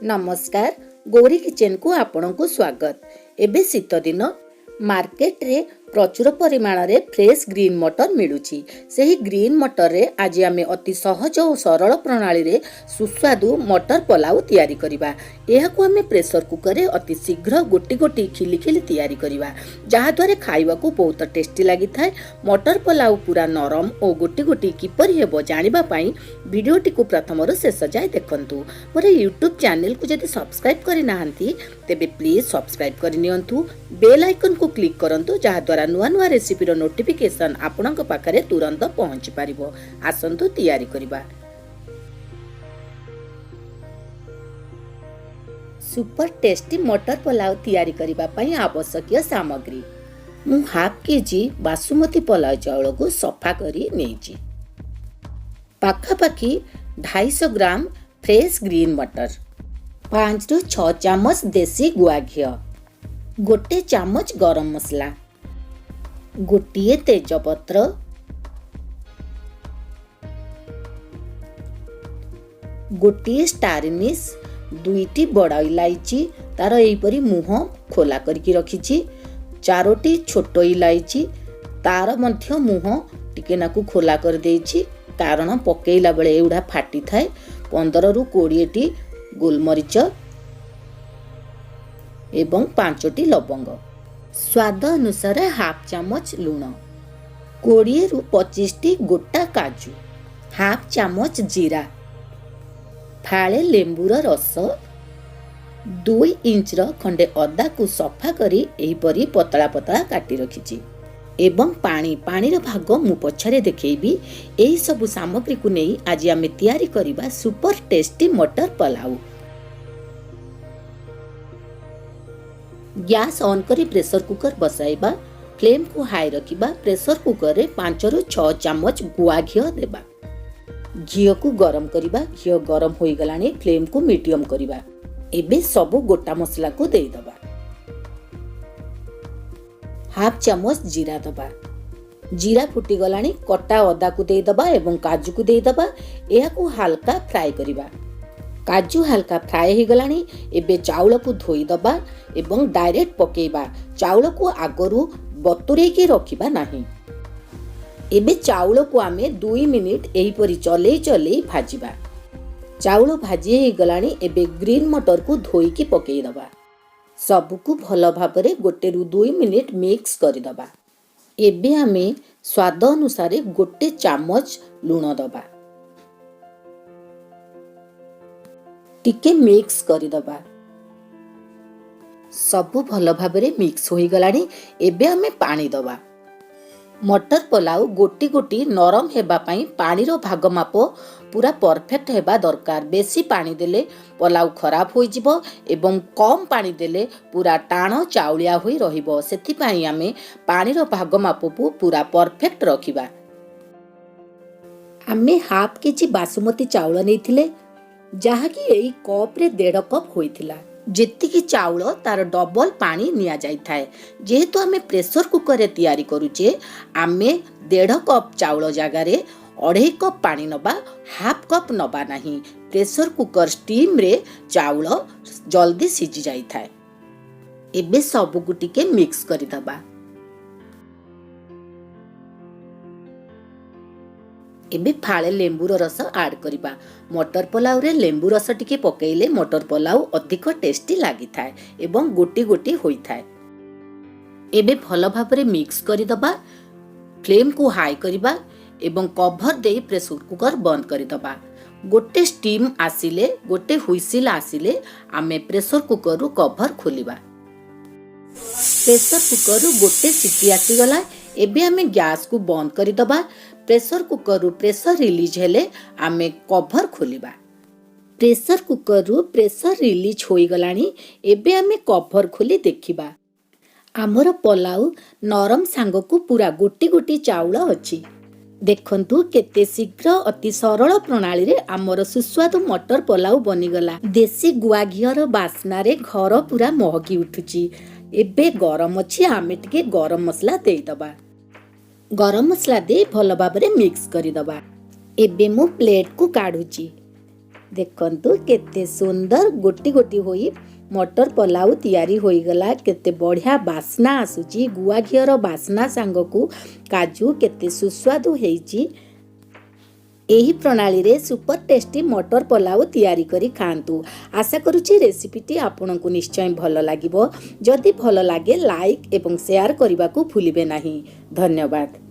ନମସ୍କାର, ଗୌରୀ କିଚେନକୁ ଆପଣଙ୍କୁ ସ୍ୱାଗତ। ଏବେ ଶୀତ ଦିନ, ମାର୍କେଟରେ ପ୍ରଚୁର ପରିମାଣରେ ଫ୍ରେଶ୍ ଗ୍ରୀନ୍ ମଟର ମିଳୁଛି। ସେହି ଗ୍ରୀନ୍ ମଟରରେ ଆଜି ଆମେ ଅତି ସହଜ ଓ ସରଳ ପ୍ରଣାଳୀରେ ସୁସ୍ୱାଦୁ ମଟର ପଲାଉ ତିଆରି କରିବା। ଏହାକୁ ଆମେ ପ୍ରେସର କୁକରରେ ଅତି ଶୀଘ୍ର ଗୋଟି ଗୋଟି ଖିଲି ଖିଲି ତିଆରି କରିବା, ଯାହାଦ୍ୱାରା ଖାଇବାକୁ ବହୁତ ଟେଷ୍ଟି ଲାଗିଥାଏ। ମଟର ପଲାଉ ପୁରା ନରମ ଓ ଗୋଟି ଗୋଟି କିପରି ହେବ ଜାଣିବା ପାଇଁ ଭିଡ଼ିଓଟିକୁ ପ୍ରଥମରୁ ଶେଷ ଯାଏ ଦେଖନ୍ତୁ। ମୋର ୟୁଟ୍ୟୁବ୍ ଚ୍ୟାନେଲକୁ ଯଦି ସବସ୍କ୍ରାଇବ୍ କରିନାହାନ୍ତି, ତେବେ ପ୍ଲିଜ୍ ସବସ୍କ୍ରାଇବ୍ କରିନିଅନ୍ତୁ। ବେଲ୍ ଆଇକନ୍କୁ କ୍ଲିକ୍ କରନ୍ତୁ, ଯାହାଦ୍ୱାରା ନୂଆ ନୂଆ ରେସିପିର ନୋଟିଫିକେସନ୍ ଆପଣଙ୍କ ପାଖରେ ତୁରନ୍ତ ପହଞ୍ଚି ପାରିବ। ଆସନ୍ତୁ ତିଆରି କରିବା ସୁପର ଟେଷ୍ଟି ମଟର ପଲାଉ। ତିଆରି କରିବା ପାଇଁ ଆବଶ୍ୟକୀୟ ସାମଗ୍ରୀ: ମୁଁ ହାଫ୍ କେଜି ବାସୁମତୀ ପଲାଉ ଚାଉଳକୁ ସଫା କରି ନେଇଛି, ପାଖାପାଖି 250 ଗ୍ରାମ ଫ୍ରେଶ୍ ଗ୍ରୀନ୍ ମଟର, 5ରୁ 6 ଚାମଚ ଦେଶୀ ଗୁଆ ଘିଅ, 1 ଚାମଚ ଗରମ ମସଲା, ଗୋଟିଏ ତେଜପତ୍ର, ଗୋଟିଏ ଷ୍ଟାର ଆନିସ୍, ଦୁଇଟି ବଡ଼ ଇଲାଇଚି, ତାର ଏହିପରି ମୁହଁ ଖୋଲା କରିକି ରଖିଛି, ଚାରୋଟି ଛୋଟ ଇଲାଇଚି, ତାର ମଧ୍ୟ ମୁହଁ ଟିକେ ନାକୁ ଖୋଲା କରିଦେଇଛି, କାରଣ ପକେଇଲା ବେଳେ ଏଗୁଡ଼ା ଫାଟିଥାଏ, 15ରୁ 20ଟି ଗୋଲମରିଚ ଏବଂ ପାଞ୍ଚଟି ଲବଙ୍ଗ, ସ୍ୱାଦ ଅନୁସାରେ ହାଫ୍ ଚାମଚ ଲୁଣ, 20ରୁ 25ଟି ଗୋଟା କାଜୁ, ହାଫ୍ ଚାମଚ ଜିରା, ଫାଳେ ଲେମ୍ବୁର ରସ, 2 ଇଞ୍ଚର ଖଣ୍ଡେ ଅଦାକୁ ସଫା କରି ଏହିପରି ପତଳା ପତଳା କାଟି ରଖିଛି ଏବଂ ପାଣି। ପାଣିର ଭାଗ ମୁଁ ପଛରେ ଦେଖେଇବି। ଏହିସବୁ ସାମଗ୍ରୀକୁ ନେଇ ଆଜି ଆମେ ତିଆରି କରିବା super tasty motor pulao. Gas on କରି ପ୍ରେସର କୁକର ବସାଇବା। ଫ୍ଲେମ୍କୁ ହାଇ ରଖିବା। ପ୍ରେସର କୁକରରେ 5ରୁ 6 ଚାମଚ ଗୁଆ ଘିଅ ଦେବା। ଘିଅକୁ ଗରମ କରିବା। ଘିଅ ଗରମ ହୋଇଗଲାଣି, ଫ୍ଲେମ୍କୁ ମିଡ଼ିୟମ୍ କରିବା। ଏବେ ସବୁ ଗୋଟା ମସଲାକୁ ଦେଇଦେବା। ହାଫ୍ ଚାମଚ ଜିରା ଦେବା। ଜିରା ଫୁଟିଗଲାଣି, କଟା ଅଦାକୁ ଦେଇଦେବା ଏବଂ କାଜୁକୁ ଦେଇଦେବା। ଏହାକୁ ହାଲକା ଫ୍ରାଏ କରିବା। କାଜୁ ହାଲକା ଫ୍ରାଏ ହେଇଗଲାଣି। ଏବେ ଚାଉଳକୁ ଧୋଇଦେବା ଏବଂ ଡାଇରେକ୍ଟ ପକେଇବା। ଚାଉଳକୁ ଆଗରୁ ବତୁରେଇକି ରଖିବା ନାହିଁ। ଏବେ ଚାଉଳକୁ ଆମେ 2 ମିନିଟ୍ ଏହିପରି ଚଲେଇ ଚଲେଇ ଭାଜିବା। ଚାଉଳ ଭାଜି ହେଇଗଲାଣି। ଏବେ ଗ୍ରୀନ୍ ମଟରକୁ ଧୋଇକି ପକେଇଦେବା। ସବୁକୁ ଭଲ ଭାବରେ 1ରୁ 2 ମିନିଟ୍ ମିକ୍ସ କରିଦେବା। ଏବେ ଆମେ ସ୍ୱାଦ ଅନୁସାରେ 1 ଚାମଚ ଲୁଣ ଦେବା। ଟିକେ ମିକ୍ସ କରିଦେବା। ସବୁ ଭଲ ଭାବରେ ମିକ୍ସ ହୋଇଗଲାଣି। ଏବେ ଆମେ ପାଣି ଦେବା। ମଟର ପଲାଉ ଗୋଟି ଗୋଟି ନରମ ହେବା ପାଇଁ ପାଣିର ଭାଗ ମାପ ପୁରା ପରଫେକ୍ଟ ହେବା ଦରକାର। ବେଶୀ ପାଣି ଦେଲେ ପଲାଉ ଖରାପ ହୋଇଯିବ ଏବଂ କମ୍ ପାଣି ଦେଲେ ପୁରା ଟାଣ ଚାଉଳିଆ ହୋଇ ରହିବ। ସେଥିପାଇଁ ଆମେ ପାଣିର ଭାଗ ମାପକୁ ପୁରା ପରଫେକ୍ଟ ରଖିବା। ଆମେ ହାଫ୍ କେଜି ବାସୁମତୀ ଚାଉଳ ନେଇଥିଲେ, ଯାହାକି ଏଇ କପ୍ରେ ଦେଢ଼ କପ୍ ହୋଇଥିଲା। ଯେତିକି ଚାଉଳ, ତାର ଡବଲ ପାଣି ନିଆଯାଇଥାଏ। ଯେହେତୁ ଆମେ ପ୍ରେସର କୁକରରେ ତିଆରି କରୁଛେ, ଆମେ ଦେଢ଼ କପ୍ ଚାଉଳ ଜାଗାରେ ଅଢ଼େଇ କପ୍ ପାଣି ନେବା, ହାଫ୍ କପ୍ ନେବା ନାହିଁ। ପ୍ରେସର କୁକର ଷ୍ଟିମ୍ରେ ଚାଉଳ ଜଲ୍ଦି ସିଝି ଯାଇଥାଏ। ଏବେ ସବୁକୁ ଟିକେ ମିକ୍ସ କରିଦେବା। ଏବେ ଫାଳେ ଲେମ୍ବୁର ରସ ଆଡ଼୍ କରିବା। ମଟର ପଲାଉରେ ଲେମ୍ବୁ ରସ ଟିକେ ପକେଇଲେ ମଟର ପଲାଉ ଅଧିକ ଟେଷ୍ଟି ଲାଗିଥାଏ ଏବଂ ଗୋଟି ଗୋଟି ହୋଇଥାଏ। ଏବେ ଭଲ ଭାବରେ ମିକ୍ସ କରିଦେବା। ଫ୍ଲେମ୍କୁ ହାଇ କରିବା ଏବଂ କଭର ଦେଇ ପ୍ରେସର କୁକର ବନ୍ଦ କରିଦେବା। ଗୋଟେ ଷ୍ଟିମ୍ ଆସିଲେ, ଗୋଟେ ହୁଇସିଲ୍ ଆସିଲେ ଆମେ ପ୍ରେସର କୁକରରୁ କଭର ଖୋଲିବା। ପ୍ରେସର କୁକରରୁ ଗୋଟେ ସିଟି ଆସିଗଲା। ଏବେ ଆମେ ଗ୍ୟାସକୁ ବନ୍ଦ କରିଦେବା। ପ୍ରେସର କୁକରରୁ ପ୍ରେସର ରିଲିଜ୍ ହେଲେ ଆମେ କଭର ଖୋଲିବା। ପ୍ରେସର କୁକରରୁ ପ୍ରେସର ରିଲିଜ୍ ହୋଇଗଲାଣି। ଏବେ ଆମେ କଭର ଖୋଲି ଦେଖିବା। ଆମର ପଲାଉ ନରମ ସାଙ୍ଗକୁ ପୁରା ଗୋଟି ଗୋଟି ଚାଉଳ ଅଛି। ଦେଖନ୍ତୁ, କେତେ ଶୀଘ୍ର ଅତି ସରଳ ପ୍ରଣାଳୀରେ ଆମର ସୁସ୍ୱାଦୁ ମଟର ପଲାଉ ବନିଗଲା। ଦେଶୀ ଗୁଆ ଘିଅର ବାସ୍ନାରେ ଘର ପୁରା ମହକି ଉଠୁଛି। ଏବେ ଗରମ ଅଛି, ଆମେ ଟିକେ ଗରମ ମସଲା ଦେଇଦେବା। ଗରମ ମସଲା ଦେଇ ଭଲ ଭାବରେ ମିକ୍ସ କରିଦେବା। ଏବେ ମୁଁ ପ୍ଲେଟକୁ କାଢ଼ୁଛି। ଦେଖନ୍ତୁ, କେତେ ସୁନ୍ଦର ଗୋଟି ଗୋଟି ହୋଇ ମଟର ପଲାଉ ତିଆରି ହୋଇଗଲା। କେତେ ବଢ଼ିଆ ବାସ୍ନା ଆସୁଛି! ଗୁଆ ଘିଅର ବାସ୍ନା ସାଙ୍ଗକୁ କାଜୁ କେତେ ସୁସ୍ୱାଦୁ ହେଇଛି। ଏହି ପ୍ରଣାଳୀରେ ସୁପର ଟେଷ୍ଟି ମଟର ପଲାଉ ତିଆରି କରି ଖାଆନ୍ତୁ। ଆଶା କରୁଛି ରେସିପିଟି ଆପଣଙ୍କୁ ନିଶ୍ଚୟ ଭଲ ଲାଗିବ। ଯଦି ଭଲ ଲାଗେ, ଲାଇକ୍ ଏବଂ ସେୟାର କରିବାକୁ ଭୁଲିବେ ନାହିଁ। ଧନ୍ୟବାଦ।